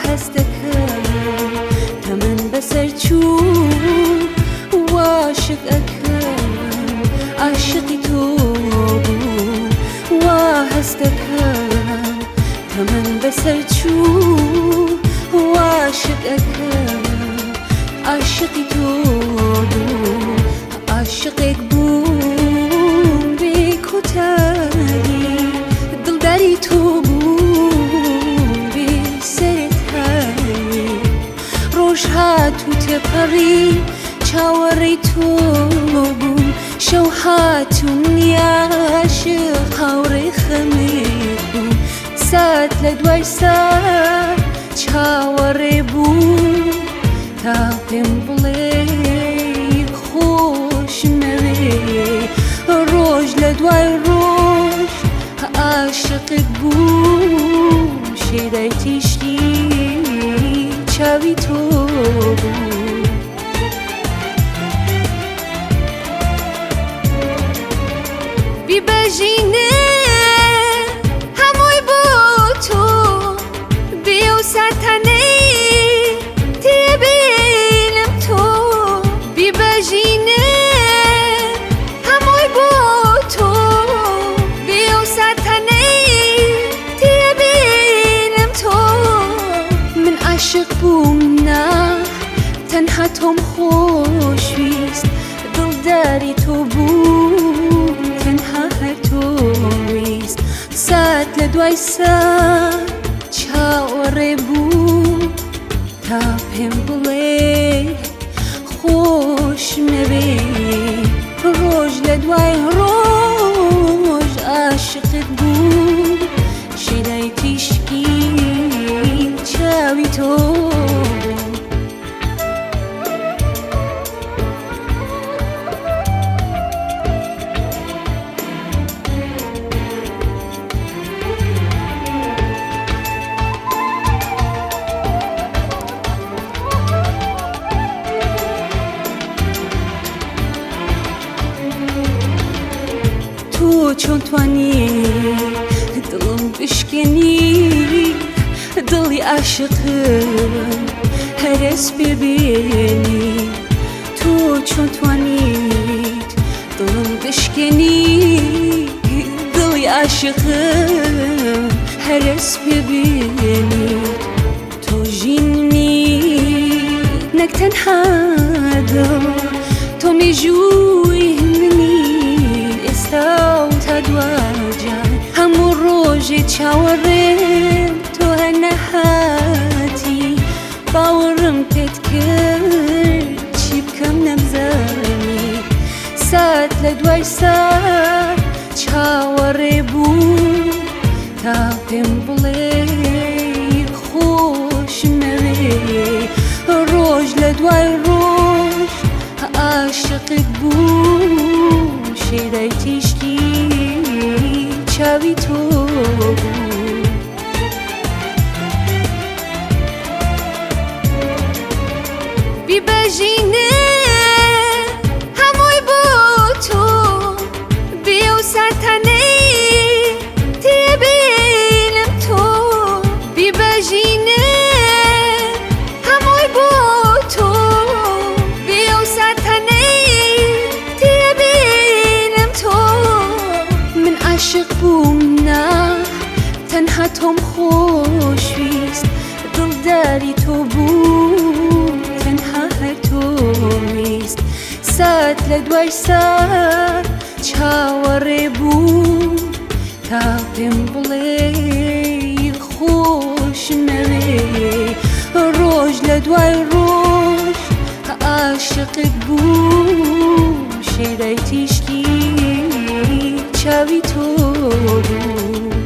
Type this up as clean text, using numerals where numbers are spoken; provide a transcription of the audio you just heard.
هەست دەکەم تەمەن بەسەر چوو، وا شک ئەکەم عاشقی تۆ بووم. وا هەست دەکەم تەمەن بەسەر چوو، وا شک ئەکەم عاشقی تۆ بووم. عاشقێک بووم بێ کۆتایی، دڵداری تۆ بووم بێ سەرەتایی. ڕۆژ هات و تێپەڕی، چاوەڕێی تۆ بووم، شەو هات و منی عاشق هاوڕێی خەمت بووم. سات لە دوای سات چاوەڕێ بووم تا پێم بڵێ خۆشمەوێ. ڕۆژ لە دوای ڕۆژ عاشقت بووم، شێدای تیشکی چاوی تۆ بوو. بیبەژینێ هەمووی بۆ تۆ، بێ و ساتانەی تێبینم تۆ. بیبەژینێ هەمووی بۆ تۆ، بێ و ساتانەی تێبینم تۆ. من عاشق بووم نا، تەنها تۆم خۆشویست، دڵداری تۆ بووم، تەنها هەر تۆ ویست. سات لە دوای سات چاوەڕێ بووم تا پێم بڵێ خۆشمەوێ. ڕۆژ لە دوای ڕۆژ عاشقت بووم، شێدای تیشکی چاوی تۆ بوو. تۆ چۆن توانی دڵم بشکێنی، دڵی عاشقم هەرس پێبێنی؟ تۆ چۆن توانیت دڵم بشکێنی، دڵی عاشقم هەرس پێبێنیت؟ تۆ ژینمی نەک تەنها دڵ، تۆ مێژووی منی ئێستا و تا دواجار. هەموو ڕۆژێ چاوەڕێم، تۆ هەر نەهاتی، باوەڕم پێت کرد، چی بکەم نەمزانی. سات لە دوای سات چاوەڕێ بووم تا پێم بڵێ خۆشمەوێ. ڕۆژ لە دوای ڕۆژ عاشقت بووم، شێدای تیشکی چاوی تۆ بوو. بیبەژینێ هەمووی بۆ تۆ، بێ و ساتانەی تێبینم تۆ. بیبەژینێ هەمووی بۆ تۆ، بێ و ساتانەی تێبینم تۆ. من عاشق بووم نا، تەنها تۆم خۆشویست، دڵداری تۆ بووم، تەنها هەر تۆ ویست. سات لە دوای سات چاوەڕێ بووم تا پێم بڵێ خۆشمەوێ. ڕۆژ لە دوای ڕۆژ عاشقت بووم، شێدای تیشکی چاوی تۆ بوو.